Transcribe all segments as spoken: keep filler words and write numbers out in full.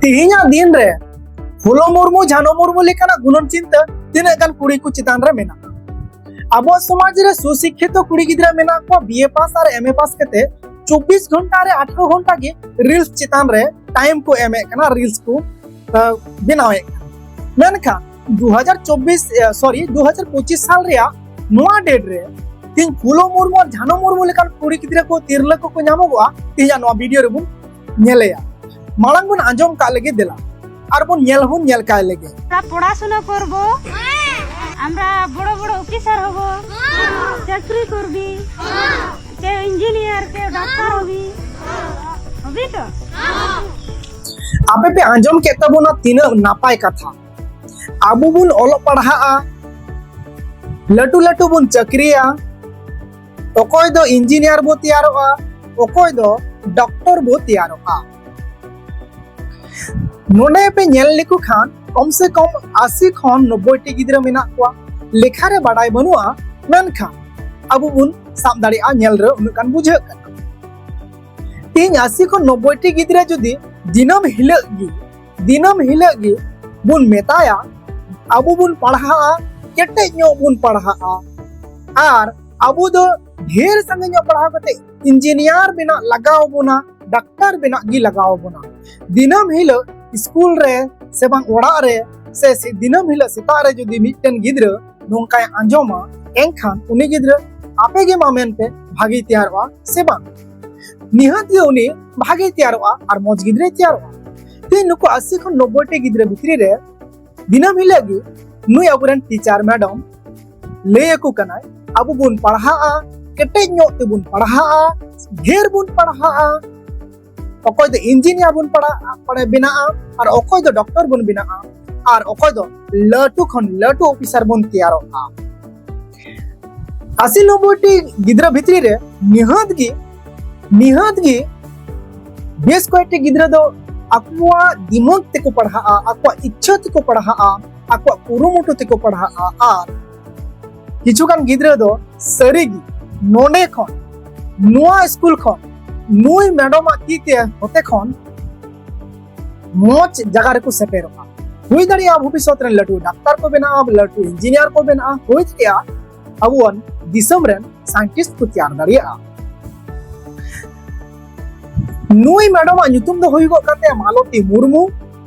ᱛᱮᱦᱮᱧᱟᱜ ᱫᱤᱱ ᱨᱮ ᱯᱷᱩᱞᱳ ᱢᱩᱨᱢᱩ, ᱡᱷᱟᱱᱚ ᱢᱩᱨᱢᱩ ᱞᱮᱠᱟᱱᱟᱜ ᱜᱩᱱᱟᱹᱱ ᱪᱤᱱᱛᱟᱹ ᱛᱤᱱᱟᱹᱜ ᱜᱟᱱ ᱠᱩᱲᱤ ᱠᱚ ᱪᱮᱛᱟᱱ ᱨᱮ ᱢᱮᱱᱟᱜᱼᱟ? ᱟᱵᱚᱣᱟᱜ ᱥᱚᱢᱟᱡᱽ ᱨᱮ ᱥᱩᱥᱤᱠᱠᱷᱤᱛᱚ ᱠᱩᱲᱤ ᱜᱤᱫᱽᱨᱟᱹ ᱢᱮᱱᱟᱜ ᱠᱚᱣᱟ, ᱵᱤ ᱮ ᱯᱟᱥ ᱟᱨ ᱮᱢ ᱮ ᱯᱟᱥ ᱠᱟᱛᱮ ᱪᱚᱵᱵᱤᱥ ᱜᱷᱚᱱᱴᱟ ᱨᱮ ᱟᱴᱷᱨᱚ ᱜᱷᱚᱱᱴᱟ ᱜᱮ ᱨᱤᱞᱥ ᱪᱮᱛᱟᱱ ᱨᱨᱮ ᱴᱟᱭᱤᱢ ᱠᱚ ᱮᱢᱮᱫ ᱠᱟᱱᱟ, ᱨᱤᱞᱥ ᱠᱚ ᱟᱸ, ᱵᱮᱱᱟᱣᱮᱫ ᱠᱟᱱᱟ᱾ ᱢᱮᱱᱠᱷᱟᱱ ᱫᱩ ᱦᱟᱡᱟᱨ ᱪᱚᱵᱵᱤᱥ, ᱥᱚᱨᱤ, ᱫᱩ ᱦᱟᱡᱟᱨ ᱯᱚᱸᱪᱤᱥ ᱥᱟᱞ ᱨᱮᱭᱟᱜ ᱱᱚᱣᱟ ᱰᱮᱴ ᱨᱮ ᱛᱮᱦᱮᱧ ᱯᱷᱩᱞᱳ ᱢᱩᱨᱢᱩ ᱟᱨ ᱡᱷᱟᱱᱚ ᱢᱩᱨᱢᱩ ᱞᱮᱠᱟᱱ ᱠᱩᱲᱤ ᱜᱤᱫᱽᱨᱟᱹ ᱠᱚ, ᱛᱤᱨᱞᱟᱹ ᱠᱚᱠᱚ ᱧᱟᱢᱚᱜᱚᱜᱼᱟ? ᱛᱮᱦᱮᱧᱟᱜ ᱱᱚᱣᱟ ᱵᱷᱤᱰᱤᱭᱳ ᱨᱮᱵᱚᱱ ᱧᱮᱞᱮᱭᱟ᱾ ᱢᱟᱲᱟᱝ ᱵᱚᱱ ᱟᱸᱡᱚᱢ ᱠᱟᱜ ᱞᱮᱜᱮ, ᱫᱮᱞᱟ ᱟᱨ ᱵᱚᱱ ᱧᱮᱞ ᱦᱚᱸᱵᱚᱱ ᱧᱮᱞ ᱠᱟᱭ ᱞᱮᱜᱮ᱾ আমরা পড়াশোনা করব, আমরা বড় বড় অফিসার হব, চাকরি করবি, কেউ ইঞ্জিনিয়ার, কেউ ডাক্তার হবি, হবি তো? ᱟᱯᱮ ᱯᱮ ᱟᱸᱡᱚᱢ ᱠᱮᱫ ᱛᱟᱵᱚᱱᱟ ᱛᱤᱱᱟᱹᱜ ᱱᱟᱯᱟᱭ ᱠᱟᱛᱷᱟ᱾ ᱟᱵᱚ ᱵᱚᱱ ᱚᱞᱚᱜ ᱯᱟᱲᱦᱟᱜᱼᱟ, ᱞᱟᱹᱴᱩ ᱞᱟᱹᱴᱩ ᱵᱚᱱ ᱪᱟᱹᱠᱨᱤᱭᱟ, ᱚᱠᱚᱭ ᱫᱚ ᱤᱧᱡᱤᱱᱤᱭᱟᱨ ᱵᱚ ᱛᱮᱭᱟᱨᱚᱜᱼᱟ, ᱚᱠᱚᱭ ᱫᱚ ᱰᱚᱠᱴᱚᱨ ᱵᱚ ᱛᱮᱭᱟᱨᱚᱜᱼᱟ᱾ ᱱᱚᱰᱮ ᱯᱮ ᱧᱮᱞ ᱞᱮᱠᱚ ᱠᱷᱟᱱ ᱠᱚᱢ ᱥᱮ ᱠᱚᱢ ᱟᱥᱤ ᱠᱷᱚᱱ ᱱᱚᱵᱵᱳᱭ ᱴᱤ ᱜᱤᱫᱽᱨᱟᱹ ᱢᱮᱱᱟᱜ ᱠᱚᱣᱟ᱾ ᱞᱮᱠᱷᱟ ᱨᱮ ᱵᱟᱰᱟᱭ ᱵᱟᱹᱱᱩᱜᱼᱟ, ᱢᱮᱱᱠᱷᱟᱱ ᱟᱵᱚ ᱵᱚᱱ ᱥᱟᱵ ᱫᱟᱲᱮᱭᱟᱜᱼᱟ, ᱧᱮᱞ ᱨᱮ ᱩᱱᱟᱹᱜ ᱜᱟᱱ ᱵᱩᱡᱷᱟᱹᱜ ᱠᱟᱱᱟ᱾ ᱛᱮᱦᱮᱧ ᱟᱥᱤ ᱠᱷᱚᱱ ᱱᱚᱵᱵᱳᱭ ᱴᱤ ᱜᱤᱫᱽᱨᱟᱹ ᱡᱩᱫᱤ ᱫᱤᱱᱟᱹᱢ ᱦᱤᱞᱳᱜ ᱜᱮ, ᱫᱤᱱᱟᱹᱢ ᱦᱤᱞᱳᱜ ᱜᱮ ᱵᱚᱱ ᱢᱮᱛᱟᱭᱟ, ᱟᱵᱚ ᱵᱚᱱ ᱯᱟᱲᱦᱟᱜᱼᱟ, ᱠᱮᱴᱮᱡ ᱧᱚᱜ ᱵᱚᱱ ᱯᱟᱲᱦᱟᱜᱼᱟ, ᱟᱨ ᱟᱵᱚ ᱫᱚ ᱰᱷᱮᱨ ᱥᱟᱸᱜᱮ ᱧᱚᱜ ᱯᱟᱲᱦᱟᱣ ᱠᱟᱛᱮ ᱤᱧᱡᱤᱱᱤᱭᱟᱨ ᱵᱮᱱᱟᱜ ᱞᱟᱜᱟᱣ ᱵᱚᱱᱟ, ᱰᱟᱠᱛᱟᱨ ᱵᱮᱱᱟᱜ ᱜᱮ ᱞᱟᱜᱟᱣ ᱵᱚᱱᱟ᱾ ᱫᱤᱱᱟᱹᱢ ᱦᱤᱞᱳᱜ ᱥᱠᱩᱞ ᱨᱮ ᱥᱮ ᱵᱟᱝ ᱚᱲᱟᱜ ᱨᱮ ᱥᱮ ᱥᱮ ᱫᱤᱱᱟᱹᱢ ᱦᱤᱞᱳᱜ ᱥᱮᱛᱟᱜ ᱨᱮ ᱡᱩᱫᱤ ᱢᱤᱫᱴᱮᱱ ᱜᱤᱫᱽᱨᱟᱹ ᱱᱚᱝᱠᱟᱭ ᱟᱸᱡᱚᱢᱟ, ᱮᱱᱠᱷᱟᱱ ᱩᱱᱤ ᱜᱤᱫᱽᱨᱟᱹ ᱟᱯᱮ ᱜᱮ ᱢᱟ ᱢᱮᱱ ᱯᱮ, ᱵᱷᱟᱜᱮ ᱛᱮᱭᱟᱨᱚᱜᱼᱟ ᱥᱮ ᱵᱟᱝ? ᱱᱤᱦᱟᱹᱛ ᱜᱮ ᱩᱱᱤ ᱵᱷᱟᱜᱮ ᱛᱮᱭᱟᱨᱚᱜᱼᱟ ᱟᱨ ᱢᱚᱡᱽ ᱜᱤᱫᱽᱨᱟᱹᱭ ᱛᱮᱭᱟᱨᱚᱜᱼᱟ᱾ ᱛᱮᱦᱮᱧ ᱱᱩᱠᱩ ᱟᱥᱤ ᱠᱷᱚᱱ ᱱᱚᱵᱵᱳᱭ ᱴᱤ ᱜᱤᱫᱽᱨᱟᱹ ᱵᱷᱤᱛᱨᱤ ᱨᱮ ᱫᱤᱱᱟᱹᱢ ᱦᱤᱞᱳᱜ ᱜᱮ ᱱᱩᱭ ᱟᱵᱚᱨᱮᱱ ᱴᱤᱪᱟᱨ ᱢᱮᱰᱟᱢ ᱞᱟᱹᱭ ᱟᱠᱚ ᱠᱟᱱᱟᱭ, ᱟᱵᱚ ᱵᱚᱱ ᱯᱟᱲᱦᱟᱜᱼᱟ, ᱠᱮᱴᱮᱡ ᱧᱚᱜ ᱛᱮᱵᱚᱱ ᱯᱟᱲᱦᱟᱜᱼᱟ, ᱰᱷᱮᱨ ᱵᱚᱱ ᱯᱟᱲᱦᱟᱜᱼᱟ, ᱚᱠᱚᱭ ᱫᱚ ᱤᱧᱡᱤᱱᱤᱭᱟᱨ ᱵᱚᱱ ᱯᱟᱲᱦᱟᱜᱼᱟ, ᱢᱟᱱᱮ ᱵᱮᱱᱟᱜᱼᱟ, ᱟᱨ ᱚᱠᱚᱭ ᱫᱚ ᱰᱚᱠᱴᱚᱨ ᱵᱚᱱ ᱵᱮᱱᱟᱜᱼᱟ, ᱟᱨ ᱚᱠᱚᱭ ᱫᱚ ᱞᱟᱹᱴᱩ ᱠᱷᱚᱱ ᱞᱟᱹᱴᱩ ᱚᱯᱷᱤᱥᱟᱨ ᱵᱚᱱ ᱛᱮᱭᱟᱨᱚᱜᱼᱟ᱾ ᱟᱥᱤ ᱱᱚᱵᱵᱳᱭ ᱴᱤ ᱜᱤᱫᱽᱨᱟᱹ ᱵᱷᱤᱛᱨᱤ ᱨᱮ ᱱᱤᱦᱟᱹᱛ ᱜᱮ, ᱱᱤᱦᱟᱹᱛ ᱜᱮ ᱵᱮᱥ ᱠᱚᱭᱮᱠᱴᱤ ᱜᱤᱫᱽᱨᱟᱹ ᱫᱚ ᱟᱠᱚᱣᱟᱜ ᱫᱤᱢᱟᱜᱽ ᱛᱮᱠᱚ ᱯᱟᱲᱦᱟᱜᱼᱟ, ᱟᱠᱚᱣᱟᱜ ᱤᱪᱪᱷᱟᱹ ᱛᱮᱠᱚ ᱯᱟᱲᱦᱟᱜᱼᱟ, ᱟᱠᱚᱣᱟᱜ ᱠᱩᱨᱩᱢᱩᱴᱩ ᱛᱮᱠᱚ ᱯᱟᱲᱦᱟᱜᱼᱟ᱾ ᱟᱨ ᱠᱤᱪᱷᱩᱜᱟᱱ ᱜᱤᱫᱽᱨᱟᱹ ᱫᱚ ᱥᱟᱹᱨᱤᱜᱮ ᱱᱚᱰᱮ ᱠᱷᱚᱱ, ᱱᱚᱣᱟ ᱥᱠᱩᱞ ᱠᱷᱚᱱ, ᱱᱩᱭ ᱢᱮᱰᱚᱢᱟᱜ ᱛᱤ ᱛᱮ ᱦᱚᱛᱮ ᱠᱷᱚᱱ ᱢᱚᱡᱽ ᱡᱟᱭᱜᱟ ᱨᱮᱠᱚ ᱥᱮᱴᱮᱨᱚᱜᱼᱟ᱾ ᱦᱩᱭ ᱫᱟᱲᱮᱭᱟᱜᱼᱟ ᱵᱷᱚᱵᱤᱥᱥᱚᱛ ᱨᱮᱱ ᱞᱟᱹᱴᱩ ᱰᱟᱠᱛᱟᱨ ᱠᱚ ᱵᱮᱱᱟᱜᱼᱟ, ᱞᱟᱹᱴᱩ ᱤᱧᱡᱤᱱᱤᱭᱟᱨ ᱠᱚ ᱵᱮᱱᱟᱜᱼᱟ, ᱦᱩᱭ ᱫᱟᱲᱮᱭᱟᱜᱼᱟ ᱟᱵᱚᱣᱟᱜ ᱫᱤᱥᱚᱢ ᱨᱮᱱ ᱥᱟᱭᱮᱱᱴᱤᱥᱴ ᱠᱚ ᱛᱮᱭᱟᱨ ᱫᱟᱲᱮᱭᱟᱜᱼᱟ᱾ ᱱᱩᱭ ᱢᱮᱰᱟᱢᱟᱜ ᱧᱩᱛᱩᱢ ᱫᱚ ᱦᱩᱭᱩᱜᱚᱜ ᱠᱟᱱ ᱛᱟᱭᱟ ᱢᱟᱞᱚᱛᱤ ᱢᱩᱨᱢᱩ᱾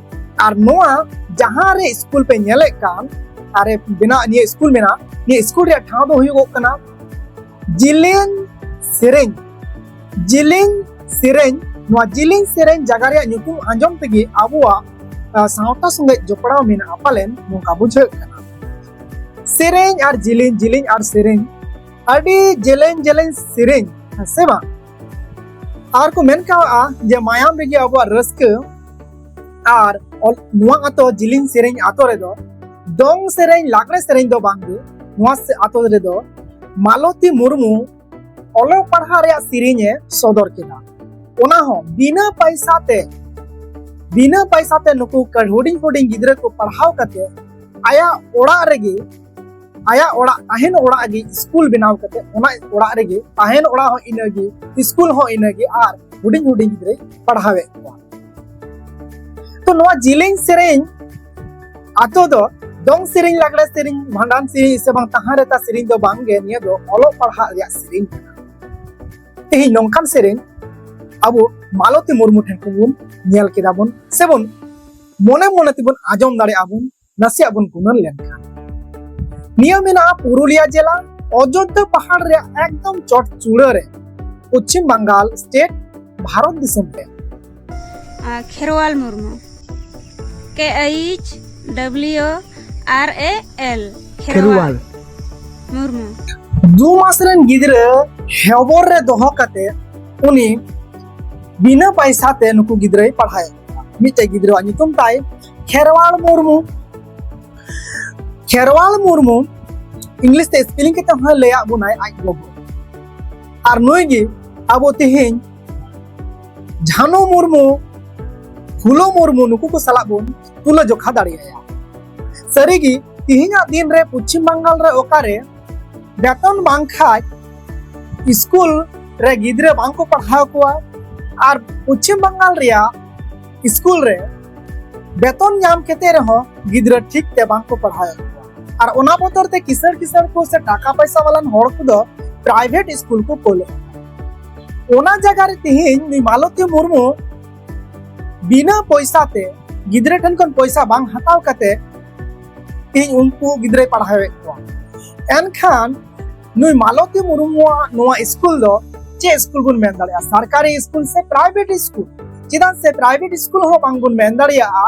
ᱟᱨ ᱱᱚᱣᱟ ᱡᱟᱦᱟᱸ ᱨᱮ ᱥᱠᱩᱞ ᱯᱮ ᱧᱮᱞᱮᱫ ᱠᱟᱱ, ᱟᱨᱮ ᱵᱮᱱᱟᱣ, ᱱᱤᱭᱟᱹ ᱥᱠᱩᱞ ᱢᱮᱱᱟᱜᱼᱟ, ᱱᱤᱭᱟᱹ ᱥᱠᱩᱞ ᱨᱮᱭᱟᱜ ᱴᱷᱟᱶ ᱫᱚ ᱦᱩᱭᱩᱜᱚᱜ ᱠᱟᱱᱟ ᱡᱤᱞᱤᱧ ᱥᱮᱨᱮᱧ᱾ ᱡᱤᱞᱤᱧ ᱥᱮᱨᱮᱧ᱾ ᱱᱚᱣᱟ ᱡᱤᱞᱤᱧ ᱥᱮᱨᱮᱧ ᱡᱟᱭᱜᱟ ᱨᱮᱭᱟᱜ ᱧᱩᱛᱩᱢ ᱟᱸᱡᱚᱢ ᱛᱮᱜᱮ ᱟᱵᱚᱣᱟᱜ, ᱟ, ᱥᱟᱶᱛᱟ ᱥᱚᱸᱜᱮ ᱡᱚᱯᱲᱟᱣ ᱢᱮᱱᱟᱜᱼᱟ ᱯᱟᱞᱮᱱ, ᱱᱚᱝᱠᱟ ᱵᱩᱡᱷᱟᱹᱜ ᱠᱟᱱᱟ᱾ ᱥᱮᱨᱮᱧ ᱟᱨ ᱡᱤᱞᱤᱧ, ᱡᱤᱞᱤᱧ ᱟᱨ ᱥᱮᱨᱮᱧ, ᱟᱹᱰᱤ ᱡᱮᱞᱮᱧ ᱡᱮᱞᱮᱧ ᱥᱮᱨᱮᱧ, ᱦᱮᱸ ᱥᱮ ᱵᱟᱝ? ᱟᱨ ᱠᱚ ᱢᱮᱱ ᱠᱟᱜᱼᱟ ᱡᱮ ᱢᱟᱭᱟᱢ ᱨᱮᱜᱮ ᱟᱵᱚᱣᱟᱜ ᱨᱟᱹᱥᱠᱟᱹ᱾ ᱟᱨ ᱚᱞ-, ᱱᱚᱣᱟ ᱟᱛᱳ ᱡᱤᱞᱤᱧ ᱥᱮᱨᱮᱧ ᱟᱛᱳ ᱨᱮᱫᱚ ᱫᱚᱝ ᱥᱮᱨᱮᱧ, ᱞᱟᱜᱽᱲᱮ ᱥᱮᱨᱮᱧ ᱫᱚ ᱵᱟᱝᱜᱮ, ᱱᱚᱣᱟ ᱥᱮ-, ᱟᱛᱳ ᱨᱮᱫᱚ ᱢᱟᱞᱚᱛᱤ ᱢᱩᱨᱢᱩ ᱚᱞᱚᱜ ᱯᱟᱲᱦᱟᱜ ᱨᱮᱭᱟᱜ ᱥᱮᱨᱮᱧ ᱮ ᱥᱚᱫᱚᱨ ᱠᱮᱫᱟ᱾ ᱚᱱᱟ ᱦᱚᱸ ᱵᱤᱱᱟᱹ ᱯᱟᱭᱥᱟ ᱛᱮ, ᱵᱤᱱᱟᱹ ᱯᱟᱭᱥᱟ ᱛᱮ ᱱᱩᱠᱩ ᱠᱟ-, ᱦᱩᱰᱤᱧ ᱦᱩᱰᱤᱧ ᱜᱤᱫᱽᱨᱟᱹ ᱠᱚ ᱯᱟᱲᱦᱟᱣ ᱠᱟᱛᱮ ᱟᱭᱟᱜ ᱚᱲᱟᱜ ᱨᱮᱜᱮ, ᱟᱭᱟᱜ ᱚᱲᱟᱜ, ᱛᱟᱦᱮᱱ ᱚᱲᱟᱜ ᱜᱮ ᱥᱠᱩᱞ ᱵᱮᱱᱟᱣ ᱠᱟᱛᱮ, ᱚᱱᱟ ᱚᱲᱟᱜ ᱨᱮᱜᱮ, ᱛᱟᱦᱮᱱ ᱚᱲᱟᱜ ᱦᱚᱸ ᱤᱱᱟᱹᱜᱮ, ᱥᱠᱩᱞ ᱦᱚᱸ ᱤᱱᱟᱹᱜᱮ, ᱟᱨ ᱦᱩᱰᱤᱧ ᱦᱩᱰᱤᱧ ᱜᱤᱫᱽᱨᱟᱹᱭ ᱯᱟᱲᱦᱟᱣᱮᱫ ᱠᱚᱣᱟ᱾ ᱛᱚ ᱱᱚᱣᱟ ᱡᱤᱞᱤᱧ ᱥᱮᱨᱮᱧ ᱟᱛᱳ ᱫᱚ ᱫᱚᱝ ᱥᱮᱨᱮᱧ, ᱞᱟᱜᱽᱲᱮ ᱥᱮᱨᱮᱧ, ᱵᱷᱟᱸᱰᱟᱱ ᱥᱮᱨᱮᱧ ᱥᱮ ᱵᱟᱝ ᱛᱟᱦᱟᱸ ᱨᱮᱛᱟ ᱥᱮᱨᱮᱧ ᱫᱚ ᱵᱟᱝᱜᱮ, ᱱᱤᱭᱟᱹ ᱫᱚ ᱚᱞᱚᱜ ᱯᱟᱲᱦᱟᱜ ᱨᱮᱭᱟᱜ ᱥᱮᱨᱮᱧ ᱠᱟᱱᱟ᱾ ᱛᱮᱦᱮᱧ ᱱᱚᱝᱠᱟᱱ ᱥᱮᱨᱮᱧ ᱟᱵᱚ ᱢᱟᱞᱚᱛᱤ ᱢᱩᱨᱢᱩ ᱴᱷᱮᱱ ᱠᱷᱚᱱ ᱵᱚᱱ ᱧᱮᱞ ᱠᱮᱫᱟ ᱵᱚᱱ ᱥᱮ ᱵᱚᱱ ᱢᱚᱱᱮ ᱢᱚᱱᱮ ᱛᱮᱵᱚᱱ ᱟᱸᱡᱚᱢ ᱫᱟᱲᱮᱭᱟᱜᱼᱟ ᱵᱚᱱ, ᱱᱟᱥᱮᱭᱟᱜ ᱵᱚᱱ ᱜᱩᱱᱟᱹᱱ ᱞᱮᱱᱠᱷᱟᱱ᱾ ᱱᱤᱭᱟᱹ ᱢᱮᱱᱟᱜᱼᱟ ᱯᱩᱨᱩᱞᱤᱭᱟ ᱡᱮᱞᱟ, ᱚᱡᱳᱫᱽᱫᱷᱟ ᱯᱟᱦᱟᱲ ᱨᱮᱭᱟᱜ ᱮᱠᱫᱚᱢ ᱪᱚᱴ ᱪᱩᱲᱟᱹ ᱨᱮ, ᱯᱚᱪᱷᱤᱢ ᱵᱟᱝᱜᱟᱞ ᱥᱴᱮᱴ, ᱵᱷᱟᱨᱚᱛ ᱫᱤᱥᱚᱢ ᱨᱮ᱾ ᱟᱨ ᱠᱷᱮᱨᱣᱟᱞ ᱢᱩᱨᱢᱩ, ᱠᱮ ᱮᱭᱤᱪ ᱰᱟᱵᱽᱞᱤᱭᱩ ᱟᱨ ᱮ ᱮᱞ, ᱠᱷᱮᱨᱣᱟᱞ᱾ ᱢᱩᱨᱢᱩ᱾ ᱫᱩ ᱢᱟᱥ ᱨᱮᱱ ᱜᱤᱫᱽᱨᱟᱹ ᱦᱚᱵᱚᱨ ᱨᱮ ᱫᱚᱦᱚ ᱠᱟᱛᱮ ᱩᱱᱤ ᱵᱤᱱᱟᱹ ᱯᱟᱭᱥᱟ ᱛᱮ ᱱᱩᱠᱩ ᱜᱤᱫᱽᱨᱟᱹᱭ ᱯᱟᱲᱦᱟᱣᱮᱫ ᱠᱚᱣᱟ᱾ ᱢᱤᱫᱴᱮᱡ ᱜᱤᱫᱽᱨᱟᱹᱣᱟᱜ ᱧᱩᱛᱩᱢ ᱛᱟᱭ ᱠᱷᱮᱨᱣᱟᱞ ᱢᱩᱨᱢᱩ᱾ ᱠᱷᱮᱨᱣᱟᱞ ᱢᱩᱨᱢᱩ, ᱤᱝᱞᱤᱥ ᱛᱮ ᱥᱯᱮᱞᱤᱝ ᱠᱟᱛᱮ ᱦᱚᱸ ᱞᱟᱹᱭᱟᱫ ᱵᱚᱱᱟᱭ ᱟᱡ ᱜᱚᱜᱚ᱾ ᱟᱨ ᱱᱩᱭ ᱜᱮ ᱟᱵᱚ ᱛᱮᱦᱮᱧ ᱡᱷᱟᱱᱚ ᱢᱩᱨᱢᱩ, ᱯᱷᱩᱞᱚ ᱢᱩᱨᱢᱩ ᱱᱩᱠᱩ ᱠᱚ ᱥᱟᱞᱟᱜ ᱵᱚᱱ ᱛᱩᱞᱟᱹ ᱡᱚᱠᱷᱟ ᱫᱟᱲᱮᱭᱟᱭᱟ᱾ ᱥᱟᱹᱨᱤᱜᱮ ᱛᱮᱦᱮᱧᱟᱜ ᱫᱤᱱ ᱨᱮ ᱯᱚᱪᱷᱤᱢ ᱵᱟᱝᱜᱟᱞ ᱨᱮ ᱚᱠᱟᱨᱮ ᱵᱮᱛᱚᱱ ᱵᱟᱝ ᱠᱷᱟᱡ ᱥᱠᱩᱞ ᱨᱮ ᱜᱤᱫᱽᱨᱟᱹ ᱵᱟᱝ ᱠᱚ ᱯᱟᱲᱦᱟᱣ ᱠᱚᱣᱟ, ᱟᱨ ᱯᱚᱪᱷᱤᱢ ᱵᱟᱝᱜᱟᱞ ᱨᱮᱭᱟᱜ ᱥᱠᱩᱞ ᱨᱮ ᱵᱮᱛᱚᱱ ᱧᱟᱢ ᱠᱟᱛᱮ ᱨᱮᱦᱚᱸ ᱜᱤᱫᱽᱨᱟᱹ ᱴᱷᱤᱠ ᱛᱮ ᱵᱟᱝ ᱠᱚ ᱯᱟᱲᱦᱟᱣᱮᱫ ᱠᱚᱣᱟ᱾ ᱟᱨ ᱚᱱᱟ ᱵᱚᱫᱚᱞ ᱛᱮ ᱠᱤᱥᱟᱹᱬ ᱠᱤᱥᱟᱹᱬ ᱠᱚ ᱥᱮ ᱴᱟᱠᱟ ᱯᱚᱭᱥᱟ ᱣᱟᱞᱟᱱ ᱦᱚᱲ ᱠᱚᱫᱚ ᱯᱨᱟᱭᱵᱷᱮᱴ ᱥᱠᱩᱞ ᱠᱚ ᱠᱳᱞᱮᱫ ᱠᱚᱣᱟ᱾ ᱚᱱᱟ ᱡᱟᱭᱜᱟ ᱨᱮ ᱛᱮᱦᱮᱧ ᱱᱩᱭ ᱢᱟᱞᱚᱛᱤ ᱢᱩᱨᱢᱩ ᱵᱤᱱᱟᱹ ᱯᱚᱭᱥᱟ ᱛᱮ, ᱜᱤᱫᱽᱨᱟᱹ ᱴᱷᱮᱱ ᱠᱷᱚᱱ ᱯᱚᱭᱥᱟ ᱵᱟᱝ ᱦᱟᱛᱟᱣ ᱠᱟᱛᱮ ᱛᱮᱦᱮᱧ ᱩᱱᱠᱩ ᱜᱤᱫᱽᱨᱟᱹᱭ ᱯᱟᱲᱦᱟᱣᱮᱫ ᱠᱚᱣᱟ᱾ ᱮᱱᱠᱷᱟᱱ ᱱᱩᱭ ᱢᱟᱞᱚᱛᱤ ᱢᱩᱨᱢᱩᱣᱟᱜ ᱱᱚᱣᱟ ᱥᱠᱩᱞ ᱫᱚ ᱪᱮᱫ ᱥᱠᱩᱞ ᱵᱚᱱ ᱢᱮᱱ ᱫᱟᱲᱮᱭᱟᱜᱼᱟ? ᱥᱚᱨᱠᱟᱨᱤ ᱥᱠᱩᱞ ᱥᱮ ᱯᱨᱟᱭᱵᱷᱮᱴ ᱥᱠᱩᱞ? ᱪᱮᱫᱟᱜ ᱥᱮ ᱯᱨᱟᱭᱵᱷᱮᱴ ᱥᱠᱩᱞ ᱦᱚᱸ ᱵᱟᱝᱵᱚᱱ ᱢᱮᱱ ᱫᱟᱲᱮᱭᱟᱜᱼᱟ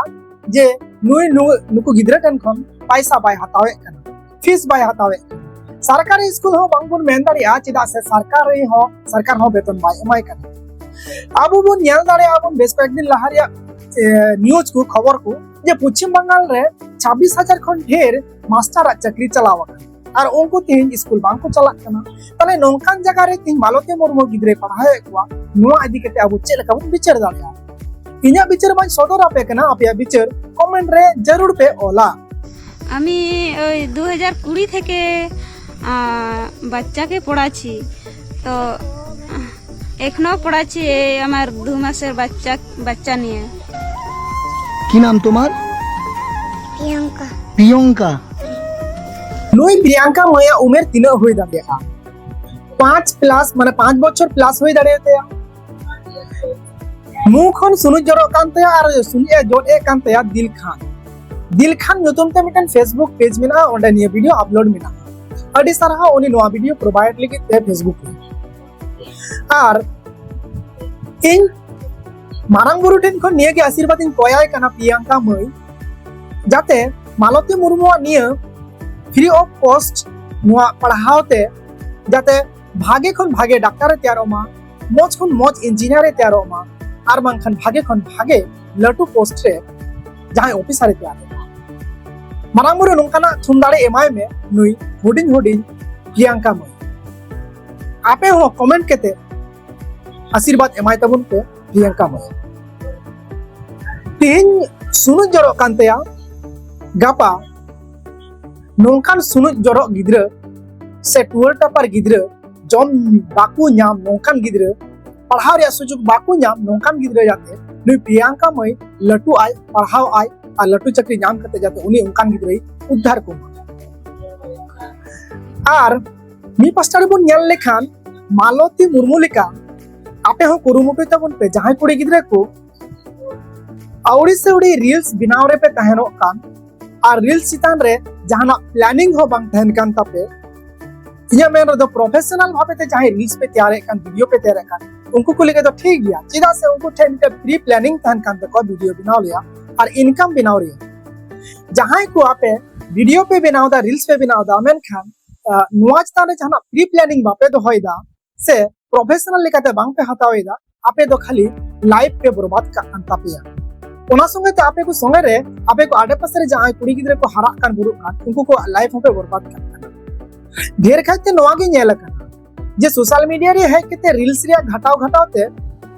ᱡᱮ ᱱᱩᱭ ᱱᱩ-, ᱱᱩᱠᱩ ᱜᱤᱫᱽᱨᱟᱹ ᱴᱷᱮᱱ ᱠᱷᱚᱱ ᱯᱟᱭᱥᱟ ᱵᱟᱭ ᱦᱟᱛᱟᱣᱮᱫ ᱠᱟᱱᱟ, ᱯᱷᱤᱥ ᱵᱟᱭ ᱦᱟᱛᱟᱣᱮᱫ ᱠᱟᱱᱟ᱾ ᱥᱚᱨᱠᱟᱨᱤ ᱥᱠᱩᱞ ᱦᱚᱸ ᱵᱟᱝᱵᱚᱱ ᱢᱮᱱ ᱫᱟᱲᱮᱭᱟᱜᱼᱟ, ᱪᱮᱫᱟᱜ ᱥᱮ ᱥᱚᱨᱠᱟᱨᱤ ᱦᱚᱸ, ᱥᱚᱨᱠᱟᱨ ᱦᱚᱸ ᱵᱮᱛᱚᱱ ᱵᱟᱭ ᱮᱢᱟᱭ ᱠᱟᱱᱟ᱾ ᱟᱵᱚ ᱵᱚᱱ ᱧᱮᱞ ᱫᱟᱲᱮᱭᱟᱜᱼᱟ ᱵᱚᱱ ᱵᱮᱥ ᱠᱚᱭᱮᱠ ᱫᱤᱱ ᱞᱟᱦᱟ ᱨᱮᱭᱟᱜ, ᱮ, ᱱᱤᱭᱩᱡᱽ ᱠᱚ, ᱠᱷᱚᱵᱚᱨ ᱠᱚ, ᱡᱮ ᱯᱚᱪᱷᱤᱢ ᱵᱟᱝᱜᱟᱞ ᱨᱮ ᱪᱷᱟᱵᱵᱤᱥ ᱦᱟᱡᱟᱨ ᱠᱷᱚᱱ ᱰᱷᱮᱨ ᱢᱟᱥᱴᱟᱨᱟᱜ ᱪᱟᱹᱠᱨᱤ ᱪᱟᱞᱟᱣ ᱟᱠᱟᱱᱟ᱾ ᱟᱨ ᱩᱱᱠᱩ ᱛᱮᱦᱮᱧ ᱥᱠᱩᱞ ᱵᱟᱝ ᱠᱚ ᱪᱟᱞᱟᱜ ᱠᱟᱱᱟ᱾ ᱛᱟᱦᱞᱮ ᱱᱚᱝᱠᱟᱱ ᱡᱟᱭᱜᱟ ᱨᱮ ᱛᱮᱦᱮᱧ ᱢᱟᱞᱚᱛᱤ ᱢᱩᱨᱢᱩ ᱜᱤᱫᱽᱨᱟᱹᱭ ᱯᱟᱲᱦᱟᱣᱮᱫ ᱠᱚᱣᱟ, ᱱᱚᱣᱟ ᱤᱫᱤ ᱠᱟᱛᱮ ᱟᱵᱚ ᱪᱮᱫ ᱞᱮᱠᱟ ᱵᱚᱱ ᱵᱤᱪᱟᱹᱨ ᱫᱟᱲᱮᱭᱟᱜᱼᱟ? ᱤᱧᱟᱹᱜ ᱵᱤᱪᱟᱹᱨ ᱢᱟᱧ ᱥᱚᱫᱚᱨ ᱟᱯᱮ ᱠᱟᱱᱟ, ᱟᱯᱮᱭᱟᱜ ᱵᱤᱪᱟᱹᱨ ᱠᱚᱢᱮᱱᱴ ᱨᱮ ᱡᱟᱹᱨᱩᱲ ᱯᱮ ᱚᱞᱟ। আমি ওই দু হাজার কুড়ি থেকে আহ, বাচ্চাকে পড়াচ্ছি। তো আহ, এখনো পড়াচ্ছি এই আমার দু মাসের বাচ্চা বাচ্চা নিয়ে। কি নাম তোমার? প্রিয়াঙ্কা। প্রিয়ঙ্কা। ᱱᱩᱭ ᱯᱨᱤᱭᱟᱝᱠᱟ ᱢᱟᱹᱭᱟᱜ ᱩᱢᱮᱨ ᱛᱤᱱᱟᱹᱜ ᱦᱩᱭ ᱫᱟᱲᱮᱭᱟᱜᱼᱟ? ᱯᱟᱸᱪ ᱯᱞᱟᱥ, ᱢᱟᱱᱮ ᱯᱟᱸᱪ ᱵᱚᱪᱷᱚᱨ ᱯᱞᱟᱥ ᱦᱩᱭ ᱫᱟᱲᱮᱭᱟᱛᱟᱭᱟ᱾ ᱢᱩ ᱠᱷᱚᱱ ᱥᱩᱱᱩᱡ ᱡᱚᱨᱚᱜ ᱠᱟᱱ ᱛᱟᱭᱟ ᱟᱨ ᱥᱩᱱᱩᱡ ᱮ ᱡᱚᱫ ᱮᱫ ᱠᱟᱱ ᱛᱟᱭᱟ ᱫᱤᱞᱠᱷᱟᱱ᱾ ᱫᱤᱞᱠᱷᱟᱱ ᱧᱩᱛᱩᱢ ᱛᱮ ᱢᱤᱫᱴᱮᱱ Facebook page ᱢᱮᱱᱟᱜᱼᱟ, ᱚᱸᱰᱮ ᱱᱤᱭᱟᱹ video upload ᱢᱮᱱᱟᱜᱼᱟ᱾ ᱟᱹᱰᱤ ᱥᱟᱨᱦᱟᱣ ᱩᱱᱤ ᱱᱚᱣᱟ video provide ᱞᱟᱹᱜᱤᱫ ᱛᱮ Facebook ᱨᱮ᱾ ᱟᱨ ᱤᱧ ᱢᱟᱨᱟᱝ ᱵᱩᱨᱩ ᱴᱷᱮᱱ ᱠᱷᱚᱱ ᱱᱤᱭᱟᱹ ᱜᱮ ᱟᱥᱤᱨᱵᱟᱫᱽ ᱤᱧ ᱠᱚᱭᱟᱭ ᱠᱟᱱᱟ ᱯᱨᱤᱭᱟᱝᱠᱟ ᱢᱟᱹᱭ, ᱡᱟᱛᱮ ᱢᱟᱞᱚᱛᱤ ᱢᱩᱨᱢᱩᱣᱟᱜ ᱱᱤᱭᱟᱹ free of cost ᱱᱚᱣᱟ ᱯᱟᱲᱦᱟᱣ ᱛᱮ ᱡᱟᱛᱮ ᱵᱷᱟᱜᱮ ᱠᱷᱚᱱ ᱵᱷᱟᱜᱮ ᱰᱟᱠᱛᱟᱨ ᱮ ᱛᱮᱭᱟᱨᱚᱜ ᱢᱟ, ᱢᱚᱡᱽ ᱠᱷᱚᱱ ᱢᱚᱡᱽ ᱤᱧᱡᱤᱱᱤᱭᱟᱨ ᱮ ᱛᱮᱭᱟᱨᱚᱜ ᱢᱟ, ᱟᱨ ᱵᱟᱝᱠᱷᱟᱱ ᱵᱷᱟᱜᱮ ᱠᱷᱚᱱ ᱵᱷᱟᱜᱮ ᱞᱟᱹᱴᱩ ᱯᱳᱥᱴ ᱨᱮ ᱡᱟᱦᱟᱸᱭ ᱚᱯᱷᱤᱥᱟᱨ ᱮ ᱛᱮᱭᱟᱨᱚᱜ ᱢᱟ᱾ ᱢᱟᱨᱟᱝ ᱵᱩᱨᱩ ᱱᱚᱝᱠᱟᱱᱟᱜ ᱛᱷᱩᱢ ᱫᱟᱲᱮ ᱮᱢᱟᱭ ᱢᱮ ᱱᱩᱭ ᱦᱩᱰᱤᱧ ᱦᱩᱰᱤᱧ ᱯᱨᱤᱭᱟᱝᱠᱟ ᱢᱟᱹᱭ᱾ ᱟᱯᱮ ᱦᱚᱸ ᱠᱚᱢᱮᱱᱴ ᱠᱟᱛᱮ ᱟᱥᱤᱨᱵᱟᱫᱽ ᱮᱢᱟᱭ ᱛᱟᱵᱚᱱ ᱯᱮ ᱯᱨᱤᱭᱟᱝᱠᱟ ᱢᱟᱹᱭ᱾ ᱛᱮᱦᱮᱧ ᱥᱩᱱᱩᱡ ᱡᱚᱨᱚᱜ ᱠᱟᱱ ᱛᱟᱭᱟ, ᱜᱟᱯᱟ ᱱᱚᱝᱠᱟᱱ ᱥᱩᱱᱩᱡ ᱡᱚᱨᱚᱜ ᱜᱤᱫᱽᱨᱟᱹ ᱥᱮ ᱴᱩᱣᱟᱹᱨ ᱴᱟᱯᱟᱨ ᱜᱤᱫᱽᱨᱟᱹ, ᱡᱚᱢ ᱵᱟᱠᱚ ᱧᱟᱢ ᱱᱚᱝᱠᱟᱱ ᱜᱤᱫᱽᱨᱟᱹ, ᱯᱟᱲᱦᱟᱣ ᱨᱮᱭᱟᱜ ᱥᱩᱡᱳᱜᱽ ᱵᱟᱠᱚ ᱧᱟᱢ ᱱᱚᱝᱠᱟᱱ ᱜᱤᱫᱽᱨᱟᱹ ᱡᱟᱛᱮ ᱱᱩᱭ ᱯᱨᱤᱭᱟᱝᱠᱟ ᱢᱟᱹᱭ ᱞᱟᱹᱴᱩ ᱟᱭ, ᱯᱟᱲᱦᱟᱣ ᱟᱭ ᱟᱨ ᱞᱟᱹᱴᱩ ᱪᱟᱹᱠᱨᱤ ᱧᱟᱢ ᱠᱟᱛᱮ ᱡᱟᱛᱮ ᱩᱱᱤ ᱚᱱᱠᱟᱱ ᱜᱤᱫᱽᱨᱟᱹᱭ ᱩᱫᱽᱫᱷᱟᱨ ᱠᱚᱢᱟ᱾ ᱟᱨ ᱢᱤᱫ ᱯᱟᱥᱴᱟ ᱨᱮᱵᱚᱱ ᱧᱮᱞ ᱞᱮᱠᱷᱟᱱ ᱢᱟᱞᱚᱛᱤ ᱢᱩᱨᱢᱩ ᱞᱮᱠᱟ ᱟᱯᱮ ᱦᱚᱸ ᱠᱩᱨᱩᱢᱩᱴᱩᱭ ᱛᱟᱵᱚᱱ ᱯᱮ, ᱡᱟᱦᱟᱸᱭ ᱠᱩᱲᱤ ᱜᱤᱫᱽᱨᱟᱹ ᱠᱚ ᱟᱹᱣᱲᱤ ᱥᱮ ᱟᱹᱣᱲᱤ reels ᱵᱮᱱᱟᱣ ᱨᱮᱯᱮ ᱛᱟᱦᱮᱱᱚᱜ ᱠᱟᱱ ᱟᱨ reels ᱪᱮᱛᱟᱱ ᱨᱮ ᱡᱟᱦᱟᱱᱟᱜ planning ᱦᱚᱸ ᱵᱟᱝ ᱛᱟᱦᱮᱱ ᱠᱟᱱ ᱛᱟᱯᱮ᱾ ᱤᱧᱟᱹᱜ ᱢᱮᱱ ᱨᱮᱫᱚ professional ᱵᱷᱟᱵᱮ ᱛᱮ ᱡᱟᱦᱟᱸᱭ reels ᱯᱮ ᱛᱮᱭᱟᱨᱮᱫ ᱠᱟᱱ, video ᱯᱮ ᱛᱮᱭᱟᱨᱮᱫ ᱠᱟᱱ, ᱩᱱᱠᱩ ᱠᱚ ᱞᱟᱹᱜᱤᱫ ᱫᱚ ᱴᱷᱤᱠ ᱜᱮᱭᱟ, ᱪᱮᱫᱟᱜ ᱥᱮ ᱩᱱᱠᱩ ᱴᱷᱮᱱ ᱢᱤᱫᱴᱮᱱ pre planning ᱛᱟᱦᱮᱱ ᱠᱟᱱ ᱛᱟᱠᱚᱣᱟ video ᱵᱮᱱᱟᱣ ᱨᱮᱭᱟᱜ ᱟᱨ income ᱵᱮᱱᱟᱣ ᱨᱮᱭᱟᱜ᱾ ᱡᱟᱦᱟᱸᱭ ᱠᱚ ᱟᱯᱮ video ᱯᱮ ᱵᱮᱱᱟᱣ ᱮᱫᱟ, reels ᱯᱮ ᱵᱮᱱᱟᱣ ᱮᱫᱟ, ᱢᱮᱱᱠᱷᱟᱱ ᱟᱸ, ᱱᱚᱣᱟ ᱪᱮᱛᱟᱱ ᱨᱮ ᱡᱟᱦᱟᱱᱟᱜ pre planning ᱵᱟᱯᱮ ᱫᱚᱦᱚᱭᱮᱫᱟ ᱥᱮ professional ᱞᱮᱠᱟᱛᱮ ᱵᱟᱝ ᱯᱮ ᱦᱟᱛᱟᱣ ᱮᱫᱟ, ᱟᱯᱮ ᱫᱚ ᱠᱷᱟᱹᱞᱤ life ᱯᱮ ᱵᱚᱨᱵᱟᱫ ᱠᱟᱜ ᱠᱟᱱ ᱛᱟᱯᱮᱭᱟ᱾ ᱚᱱᱟ ᱥᱚᱸᱜᱮ ᱛᱮ ᱟᱯᱮ ᱠᱚ ᱥᱚᱸᱜᱮ ᱨᱮ ᱟᱯᱮ ᱠᱚ ᱟᱰᱮ ᱯᱟᱥᱮ ᱨᱮ ᱡᱟᱦᱟᱸᱭ ᱠᱩᱲᱤ ᱜᱤᱫᱽᱨᱟᱹ ᱠᱚ ᱦᱟᱨᱟᱜ ᱠᱟᱱ ᱵᱩᱨᱩᱜ ᱠᱟᱱ, ᱩᱱᱠᱩ ᱠᱚᱣᱟᱜ life ᱦᱚᱸᱯᱮ ᱵᱚᱨᱵᱟᱫ ᱠᱟᱜ ᱠᱟᱱᱟ᱾ ᱰᱷᱮᱨ ᱠᱟᱭᱛᱮ ᱱᱚᱣᱟ ᱜᱮ ᱧᱮᱞ ᱟᱠᱟᱱᱟ ᱡᱮ social media ᱨᱮ ᱦᱮᱡ ᱠᱟᱛᱮ reels ᱨᱮᱭᱟᱜ ᱜᱷᱟᱴᱟᱣ ᱜᱷᱟᱴᱟᱣ ᱛᱮ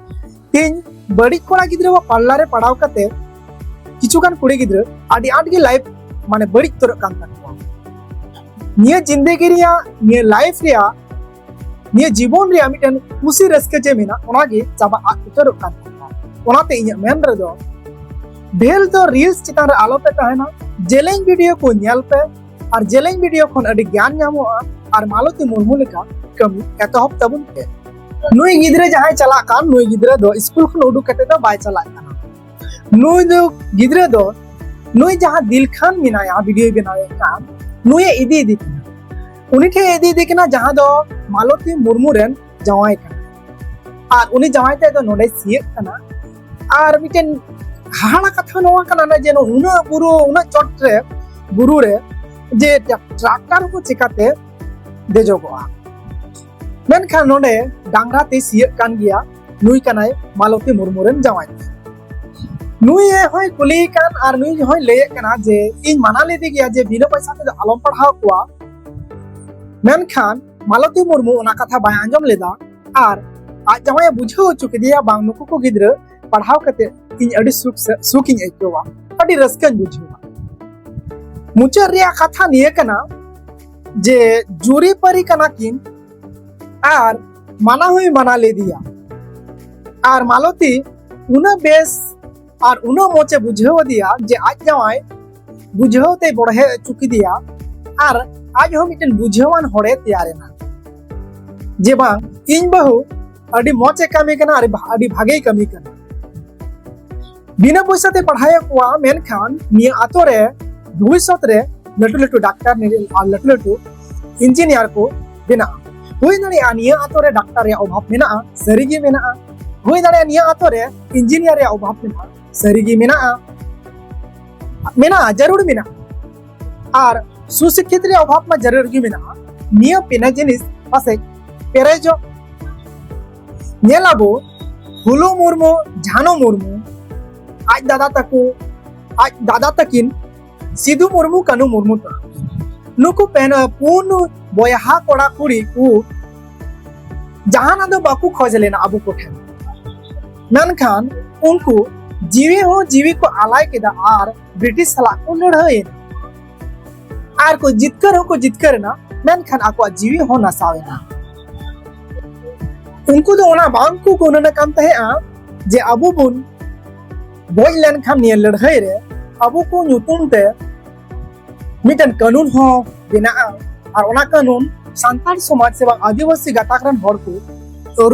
ᱛᱮᱦᱮᱧ ᱵᱟᱹᱲᱤᱡ ᱠᱚᱲᱟ ᱜᱤᱫᱽᱨᱟᱹᱣᱟᱜ ᱯᱟᱞᱞᱟ ᱨᱮ ᱯᱟᱲᱟᱣ ᱠᱟᱛᱮ ᱠᱤᱪᱷᱩ ᱜᱟᱱ ᱠᱩᱲᱤ ᱜᱤᱫᱽᱨᱟᱹ ᱟᱹᱰᱤ ᱟᱸᱴ ᱜᱮ life ᱢᱟᱱᱮ ᱵᱟᱹᱲᱤᱡ ᱩᱛᱟᱹᱨᱚᱜ ᱠᱟᱱ ᱛᱟᱠᱚᱣᱟ᱾ ᱱᱤᱭᱟᱹ ᱡᱤᱱᱫᱮᱜᱤ ᱨᱮᱭᱟᱜ, ᱱᱤᱭᱟᱹ life ᱨᱮᱭᱟᱜ, ᱱᱤᱭᱟᱹ ᱡᱤᱵᱚᱱ ᱨᱮᱭᱟᱜ ᱢᱤᱫᱴᱮᱱ ᱠᱩᱥᱤ ᱨᱟᱹᱥᱠᱟᱹ ᱡᱮ ᱢᱮᱱᱟᱜ, ᱚᱱᱟᱜᱮ ᱪᱟᱵᱟ ᱟᱫ ᱩᱛᱟᱹᱨᱚᱜ ᱠᱟᱱ ᱛᱟᱠᱚᱣᱟ᱾ ᱚᱱᱟᱛᱮ ᱤᱧᱟᱹᱜ ᱢᱮᱱ ᱨᱮᱫᱚ ᱰᱷᱮᱨ ᱫᱚ reels ᱪᱮᱛᱟᱱ ᱨᱮ ᱟᱞᱚᱯᱮ ᱛᱟᱦᱮᱱᱟ, ᱡᱮᱞᱮᱧ video ᱠᱚ ᱧᱮᱞ ᱯᱮ ᱟᱨ ᱡᱮᱞᱮᱧ video ᱠᱷᱚᱱ ᱟᱹᱰᱤ ᱜᱮᱭᱟᱱ ᱧᱟᱢᱚᱜᱼᱟ᱾ ᱟᱨ ᱢᱟᱞᱚᱛᱤ ᱢᱩᱨᱢᱩ ᱞᱮᱠᱟ ᱠᱟᱹᱢᱤ ᱮᱛᱚᱦᱚᱵ ᱛᱟᱵᱚᱱ ᱯᱮ᱾ ᱱᱩᱭ ᱜᱤᱫᱽᱨᱟᱹ ᱡᱟᱦᱟᱸᱭ ᱪᱟᱞᱟᱜ ᱠᱟᱱ, ᱱᱩᱭ ᱜᱤᱫᱽᱨᱟᱹ ᱫᱚ ᱥᱠᱩᱞ ᱠᱷᱚᱱ ᱩᱰᱩᱠ ᱠᱟᱛᱮ ᱫᱚ ᱵᱟᱭ ᱪᱟᱞᱟᱜ ᱠᱟᱱᱟ᱾ ᱱᱩᱭ ᱫᱚ ᱜᱤᱫᱽᱨᱟᱹ ᱫᱚ ᱱᱩᱭ ᱡᱟᱦᱟᱸ ᱫᱤᱞᱠᱷᱟᱱ ᱢᱮᱱᱟᱭᱟ, video ᱵᱮᱱᱟᱣᱮᱫ ᱠᱟᱱ, ᱱᱩᱭᱮ ᱤᱫᱤ ᱤᱫᱤ ᱠᱟᱱᱟ᱾ ᱩᱱᱤ ᱴᱷᱮᱱ ᱤᱫᱤ ᱤᱫᱤ ᱠᱟᱱᱟ, ᱡᱟᱦᱟᱸ ᱫᱚ ᱢᱟᱞᱚᱛᱤ ᱢᱩᱨᱢᱩ ᱨᱮᱱ ᱡᱟᱶᱟᱭ ᱠᱟᱱᱟ᱾ ᱟᱨ ᱩᱱᱤ ᱡᱟᱶᱟᱭ ᱛᱮᱫ ᱫᱚ ᱱᱚᱰᱮ ᱥᱤᱭᱟᱹᱜ ᱠᱟᱱᱟ᱾ ᱟᱨ ᱢᱤᱫᱴᱮᱱ ᱦᱟᱦᱟᱲᱟ ᱠᱟᱛᱷᱟ ᱱᱚᱣᱟ ᱠᱟᱱᱟ ᱡᱮ ᱩᱱᱟᱹᱜ ᱵᱩᱨᱩ, ᱩᱱᱟᱹᱜ ᱪᱚᱴ ᱨᱮ, ᱵᱩᱨᱩ ᱨᱮ, ᱡᱮ tractor ᱠᱚ ᱪᱮᱠᱟᱛᱮ ᱫᱮᱡᱚᱜᱚᱜᱼᱟ? ᱢᱮᱱᱠᱷᱟᱱ ᱱᱚᱰᱮ ᱰᱟᱝᱨᱟ ᱛᱮ ᱥᱤᱭᱟᱹᱜ ᱠᱟᱱ ᱜᱮᱭᱟ᱾ ᱱᱩᱭ ᱠᱟᱱᱟᱭ ᱢᱟᱞᱚᱛᱤ ᱢᱩᱨᱢᱩ ᱨᱮᱱ ᱡᱟᱶᱟᱭ᱾ ᱱᱩᱭ ᱦᱚᱸᱭ ᱠᱩᱞᱤᱭᱮ ᱠᱟᱱ ᱟᱨ ᱱᱩᱭ ᱦᱚᱸᱭ ᱞᱟᱹᱭᱮᱫ ᱠᱟᱱᱟ ᱡᱮ ᱤᱧ ᱢᱟᱱᱟ ᱞᱮᱫᱮ ᱜᱮᱭᱟ ᱡᱮ ᱵᱤᱱᱟᱹ ᱯᱚᱭᱥᱟ ᱛᱮᱫᱚ ᱟᱞᱚᱢ ᱯᱟᱲᱦᱟᱣ ᱠᱚᱣᱟ᱾ ᱢᱮᱱᱠᱷᱟᱱ ᱢᱟᱞᱚᱛᱤ ᱢᱩᱨᱢᱩ ᱚᱱᱟ ᱠᱟᱛᱷᱟ ᱵᱟᱭ ᱟᱸᱡᱚᱢ ᱞᱮᱫᱟ ᱟᱨ ᱟᱡ ᱡᱟᱶᱟᱭᱮ ᱵᱩᱡᱷᱟᱹᱣ ᱦᱚᱪᱚ ᱠᱮᱫᱮᱭᱟ, ᱵᱟᱝ, ᱱᱩᱠᱩ ᱠᱚ ᱜᱤᱫᱽᱨᱟᱹ ᱯᱟᱲᱦᱟᱣ ᱠᱟᱛᱮ ᱤᱧ ᱟᱹᱰᱤ ᱥᱩᱠ ᱥᱮ, ᱥᱩᱠ ᱤᱧ ᱟᱹᱭᱠᱟᱹᱣᱟ, ᱟᱹᱰᱤ ᱨᱟᱹᱥᱠᱟᱹᱧ ᱵᱩᱡᱷᱟᱹᱣᱟ᱾ ᱢᱩᱪᱟᱹᱫ ᱨᱮᱭᱟᱜ ᱠᱟᱛᱷᱟ ᱱᱤᱭᱟᱹ ᱠᱟᱱᱟ ᱡᱮ ᱡᱩᱨᱤᱯᱟᱹᱨᱤ ᱠᱟᱱᱟ ᱠᱤᱱ ᱟᱨ ᱢᱟᱱᱟ ᱦᱚᱸᱭ ᱢᱟᱱᱟ ᱞᱮᱫᱮᱭᱟ᱾ ᱟᱨ ᱢᱟᱞᱚᱛᱤ ᱩᱱᱟᱹᱜ ᱵᱮᱥ ᱟᱨ ᱩᱱᱟᱹᱜ ᱢᱚᱡᱽ ᱮ ᱵᱩᱡᱷᱟᱹᱣ ᱟᱫᱮᱭᱟ ᱡᱮ ᱟᱡ ᱡᱟᱶᱟᱭ ᱵᱩᱡᱷᱟᱹᱣ ᱛᱮᱭ ᱵᱚᱲᱦᱮ ᱦᱚᱪᱚ ᱠᱮᱫᱮᱭᱟ ᱟᱨ ᱟᱡ ᱦᱚᱸ ᱢᱤᱫᱴᱮᱱ ᱵᱩᱡᱷᱟᱹᱣᱟᱱ ᱦᱚᱲᱮ ᱛᱮᱭᱟᱨ ᱮᱱᱟ᱾ ᱡᱮ ᱵᱟᱝ, ᱤᱧ ᱵᱟᱹᱦᱩ ᱟᱹᱰᱤ ᱢᱚᱡᱽ ᱮ ᱠᱟᱹᱢᱤ ᱠᱟᱱᱟ, ᱟᱹᱰᱤ ᱵᱷᱟ-, ᱟᱹᱰᱤ ᱵᱷᱟᱜᱮᱭ ᱠᱟᱹᱢᱤ ᱠᱟᱱᱟ᱾ ᱵᱤᱱᱟᱹ ᱯᱚᱭᱥᱟ ᱛᱮ ᱯᱟᱲᱦᱟᱣᱮᱫ ᱠᱚᱣᱟ, ᱢᱮᱱᱠᱷᱟᱱ ᱱᱤᱭᱟᱹ ᱟᱛᱳ ᱨᱮ ᱵᱷᱚᱵᱤᱥᱥᱚᱛ ᱨᱮ ᱞᱟᱹᱴᱩ ᱞᱟᱹᱴᱩ ᱰᱟᱠᱛᱟᱨ ᱟᱨ ᱞᱟᱹᱴᱩ ᱞᱟᱹᱴᱩ ᱤᱧᱡᱤᱱᱤᱭᱟᱨ ᱠᱚ ᱵᱮᱱᱟᱜᱼᱟ᱾ ᱦᱩᱭ ᱫᱟᱲᱮᱭᱟᱜᱼᱟ ᱱᱤᱭᱟᱹ ᱟᱛᱳ ᱨᱮ ᱰᱟᱠᱛᱟᱨ ᱨᱮᱭᱟᱜ ᱚᱵᱷᱟᱵᱽ ᱢᱮᱱᱟᱜᱼᱟ, ᱥᱟᱹᱨᱤᱜᱮ ᱢᱮᱱᱟᱜᱼᱟ᱾ ᱦᱩᱭ ᱫᱟᱲᱮᱭᱟᱜᱼᱟ ᱱᱤᱭᱟᱹ ᱟᱛᱳ ᱨᱮ ᱤᱧᱡᱤᱱᱤᱭᱟᱨ ᱨᱮᱭᱟᱜ ᱚᱵᱷᱟᱵᱽ ᱢᱮᱱᱟᱜᱼᱟ, ᱥᱟᱹᱨᱤᱜᱮ ᱢᱮᱱᱟᱜᱼᱟ, ᱢᱮᱱᱟᱜᱼᱟ, ᱡᱟᱹᱨᱩᱲ ᱢᱮᱱᱟᱜᱼᱟ᱾ ᱟᱨ ᱥᱩᱥᱤᱠᱠᱷᱤᱛ ᱨᱮᱭᱟᱜ ᱚᱵᱷᱟᱵᱽ ᱢᱟ ᱡᱟᱹᱨᱩᱲ ᱜᱮ ᱢᱮᱱᱟᱜᱼᱟ᱾ ᱱᱤᱭᱟᱹ ᱯᱮᱱᱮ ᱡᱤᱱᱤᱥ ᱯᱟᱥᱮᱡ ᱯᱮᱨᱮᱡᱚᱜ᱾ ᱧᱮᱞ ᱟᱵᱚ, ᱯᱷᱩᱞᱳ ᱢᱩᱨᱢᱩ, ᱡᱷᱟᱱᱳ ᱢᱩᱨᱢᱩ, ᱟᱡ ᱫᱟᱫᱟ ᱛᱟᱠᱚ, ᱟᱡ ᱫᱟᱫᱟ ᱛᱟᱹᱠᱤᱱ ᱥᱤᱫᱩ ᱢᱩᱨᱢᱩ, ᱠᱟᱹᱱᱩ ᱢᱩᱨᱢᱩ ᱛᱟᱠᱚ, ᱱᱩᱠᱩ ᱯᱮᱱ-, ᱯᱩᱱ ᱵᱚᱭᱦᱟ ᱠᱚᱲᱟ ᱠᱩᱲᱤ ᱠᱚ ᱡᱟᱦᱟᱱᱟᱜ ᱫᱚ ᱵᱟᱠᱚ ᱠᱷᱚᱡᱽ ᱞᱮᱱᱟ ᱟᱵᱚ ᱠᱚᱴᱷᱮᱱ, ᱢᱮᱱᱠᱷᱟᱱ ᱩᱱᱠᱩ ᱡᱤᱣᱤ ᱦᱚᱸ ᱡᱤᱣᱤ ᱠᱚ ᱟᱞᱟᱭ ᱠᱮᱫᱟ ᱟᱨ ᱵᱨᱤᱴᱤᱥ ᱥᱟᱞᱟᱜ ᱠᱚ ᱞᱟᱹᱲᱦᱟᱹᱭ ᱮᱱᱟ᱾ ᱟᱨ ᱠᱚ ᱡᱤᱛᱠᱟᱹᱨ ᱦᱚᱸᱠᱚ ᱡᱤᱛᱠᱟᱹᱨ ᱮᱱᱟ, ᱢᱮᱱᱠᱷᱟᱱ ᱟᱠᱚᱣᱟᱜ ᱡᱤᱣᱤ ᱦᱚᱸ ᱱᱟᱥᱟᱣ ᱮᱱᱟ᱾ ᱩᱱᱠᱩ ᱫᱚ ᱚᱱᱟ ᱵᱟᱝ ᱠᱚ ᱜᱩᱱᱟᱹᱱ ᱟᱠᱟᱱ ᱛᱟᱦᱮᱸᱜᱼᱟ ᱡᱮ ᱟᱵᱚ ᱵᱚᱱ ᱜᱚᱡ ᱞᱮᱱᱠᱷᱟᱱ ᱱᱤᱭᱟᱹ ᱞᱟᱹᱲᱦᱟᱹᱭ ᱨᱮ ᱟᱵᱚ ᱠᱚ ᱧᱩᱛᱩᱢ ᱛᱮ ᱢᱤᱫᱴᱮᱱ ᱠᱟᱹᱱᱩᱱ ᱦᱚᱸ ᱵᱮᱱᱟᱜᱼᱟ, ᱟᱨ ᱚᱱᱟ ᱠᱟᱹᱱᱩᱱ ᱥᱟᱱᱛᱟᱲ ᱥᱚᱢᱟᱡᱽ ᱥᱮ ᱵᱟᱝ ᱟᱹᱫᱤᱵᱟᱹᱥᱤ ᱜᱟᱛᱟᱠ ᱨᱮᱱ ᱦᱚᱲ ᱠᱚ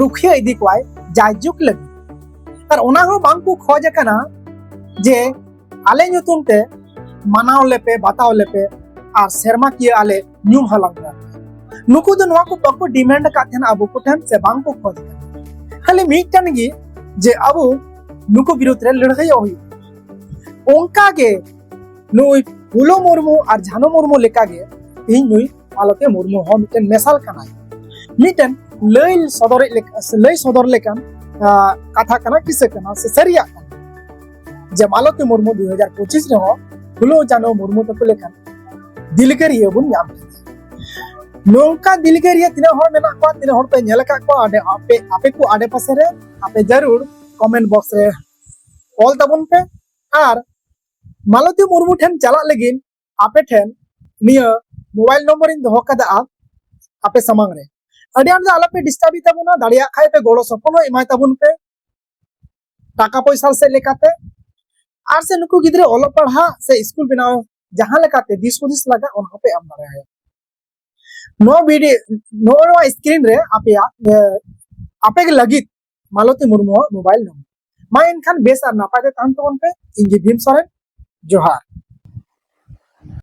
ᱨᱩᱠᱷᱤᱭᱟᱹ ᱤᱫᱤ ᱠᱚᱣᱟᱭ ᱡᱟᱭᱡᱩᱜᱽ ᱞᱟᱹᱜᱤᱫ᱾ ᱟᱨ ᱚᱱᱟ ᱦᱚᱸ ᱵᱟᱝ ᱠᱚ ᱠᱷᱚᱡᱽ ᱟᱠᱟᱱᱟ ᱡᱮ ᱟᱞᱮ ᱧᱩᱛᱩᱢ ᱛᱮ ᱢᱟᱱᱟᱣ ᱞᱮᱯᱮ, ᱵᱟᱛᱟᱣ ᱞᱮᱯᱮ ᱟᱨ ᱥᱮᱨᱢᱟᱠᱤᱭᱟᱹ ᱟᱞᱮ ᱧᱩᱢ ᱦᱟᱞᱟᱝ ᱯᱮ᱾ ᱱᱩᱠᱩ ᱫᱚ ᱱᱚᱣᱟ ᱠᱚ ᱵᱟᱠᱚ ᱰᱤᱢᱮᱱᱰ ᱟᱠᱟᱫ ᱛᱟᱦᱮᱱᱟ ᱟᱵᱚ ᱠᱚᱴᱷᱮᱱ ᱥᱮ ᱵᱟᱝ ᱠᱚ ᱠᱷᱚᱡᱽ ᱟᱠᱟᱫᱟ᱾ ᱠᱷᱟᱹᱞᱤ ᱢᱤᱫᱴᱮᱱ ᱜᱮ ᱡᱮ ᱟᱵᱚ ᱱᱩᱠᱩ ᱵᱤᱨᱩᱫᱷ ᱨᱮ ᱞᱟᱹᱲᱦᱟᱹᱭᱚᱜ ᱦᱩᱭᱩᱜᱼᱟ᱾ ᱚᱱᱠᱟ ᱜᱮ ᱱᱩᱭ ᱯᱷᱩᱞᱳ ᱢᱩᱨᱢᱩ ᱟᱨ ᱡᱷᱟᱱᱳ ᱢᱩᱨᱢᱩ ᱞᱮᱠᱟᱜᱮ ᱛᱮᱦᱮᱧ ᱱᱩᱭ ᱢᱟᱞᱚᱛᱤ ᱢᱩᱨᱢᱩ ᱦᱚᱸ ᱢᱤᱫᱴᱮᱱ ᱢᱮᱥᱟᱞ ᱠᱟᱱᱟᱭ᱾ ᱢᱤᱫᱴᱮᱱ ᱞᱟᱹᱭ ᱥᱚᱫᱚᱨᱮᱫ ᱞᱮᱠᱟ, ᱞᱟᱹᱭ ᱥᱚᱫᱚᱨ ᱞᱮᱠᱟᱱ, ᱟ, ᱠᱟᱛᱷᱟ ᱠᱟᱱᱟ, ᱠᱤᱥᱟᱹ ᱠᱟᱱᱟ ᱥᱮ ᱥᱟᱹᱨᱤᱭᱟᱜ ᱠᱟᱱᱟ ᱡᱮ ᱢᱟᱞᱚᱛᱤ ᱢᱩᱨᱢᱩ ᱫᱩ ᱦᱟᱡᱟᱨ ᱯᱚᱸᱪᱤᱥ ᱨᱮᱦᱚᱸ ᱯᱷᱩᱞᱳ ᱡᱷᱟᱱᱳ ᱢᱩᱨᱢᱩ ᱛᱟᱠᱚ ᱞᱮᱠᱟᱱ ᱫᱤᱞᱜᱟᱹᱨᱤᱭᱟᱹ ᱵᱚᱱ ᱧᱟᱢ ᱠᱮᱫᱟ᱾ ᱱᱚᱝᱠᱟ ᱫᱤᱞᱜᱟᱹᱨᱤᱭᱟᱹ ᱛᱤᱱᱟᱹᱜ ᱦᱚᱲ ᱢᱮᱱᱟᱜ ᱠᱚᱣᱟ, ᱛᱤᱱᱟᱹᱜ ᱦᱚᱲ ᱯᱮ ᱧᱮᱞ ᱟᱠᱟᱫ ᱠᱚᱣᱟ, ᱟᱰᱮ-, ᱟᱯᱮ, ᱟᱯᱮ ᱠᱚ ᱟᱰᱮ ᱯᱟᱥᱮ ᱨᱮ ᱟᱯᱮ ᱡᱟᱹᱨᱩᱲ ᱠᱚᱢᱮᱱᱴ ᱵᱚᱠᱥ ᱨᱮ ᱚᱞ ᱛᱟᱵᱚᱱ ᱯᱮ᱾ ᱟᱨ ᱢᱟᱞᱚᱛᱤ ᱢᱩᱨᱢᱩ ᱴᱷᱮᱱ ᱪᱟᱞᱟᱜ ᱞᱟᱹᱜᱤᱫ ᱟᱯᱮ ᱴᱷᱮᱱ ᱱᱤᱭᱟᱹ ᱢᱳᱵᱟᱭᱤᱞ ᱱᱚᱢᱵᱚᱨ ᱤᱧ ᱫᱚᱦᱚ ᱠᱟᱫᱟ ᱟᱯᱮ ᱥᱟᱢᱟᱝ ᱨᱮ᱾ ᱟᱹᱰᱤ ᱟᱸᱴ ᱫᱚ ᱟᱞᱚᱯᱮ ᱰᱤᱥᱴᱟᱨᱵ ᱮᱫ ᱛᱟᱵᱚᱱᱟ, ᱫᱟᱲᱮᱭᱟᱜ ᱠᱷᱟᱡ ᱯᱮ ᱜᱚᱲᱚ ᱥᱚᱯᱚᱦᱚᱫ ᱮᱢᱟᱭ ᱛᱟᱵᱚᱱ ᱯᱮ᱾ ᱴᱟᱠᱟ ᱯᱚᱭᱥᱟ ᱥᱮᱫ ᱞᱮᱠᱟᱛᱮ, ᱟᱨ ᱥᱮ ᱱᱩᱠᱩ ᱜᱤᱫᱽᱨᱟᱹ ᱚᱞᱚᱜ ᱯᱟᱲᱦᱟᱜ ᱥᱮ ᱥᱠᱩᱞ ᱵᱮᱱᱟᱣ ᱡᱟᱦᱟᱸ ᱞᱮᱠᱟᱛᱮ ᱫᱤᱥ ᱦᱩᱫᱤᱥ ᱞᱟᱜᱟᱜ, ᱚᱱᱟ ᱦᱚᱸᱯᱮ ᱮᱢ ᱫᱟᱲᱮᱭᱟᱭᱟ᱾ ᱱᱚᱣᱟ ᱵᱷᱤᱰᱤᱭᱳ, ᱱᱚᱜᱼᱚ ᱱᱚᱣᱟ ᱥᱠᱨᱤᱱ ᱨᱮ ᱟᱯᱮᱭᱟᱜ ᱮ, ᱟᱯᱮ ᱜᱮ ᱞᱟᱹᱜᱤᱫ ᱢᱟᱞᱚᱛᱤ ᱢᱩᱨᱢᱩᱣᱟᱜ ᱢᱳᱵᱟᱭᱤᱞ ᱱᱚᱢᱵᱚᱨ᱾ ᱢᱟ ᱮᱱᱠᱷᱟᱱ ᱵᱮᱥ ᱟᱨ ᱱᱟᱯᱟᱭ ᱛᱮ ᱛᱟᱦᱮᱱ ᱛᱟᱵᱚᱱ ᱯᱮ᱾ ᱤᱧ ᱜᱮ ᱵᱷᱤᱢ ᱥᱚᱨᱮᱱ, ᱡᱚᱦᱟᱨ᱾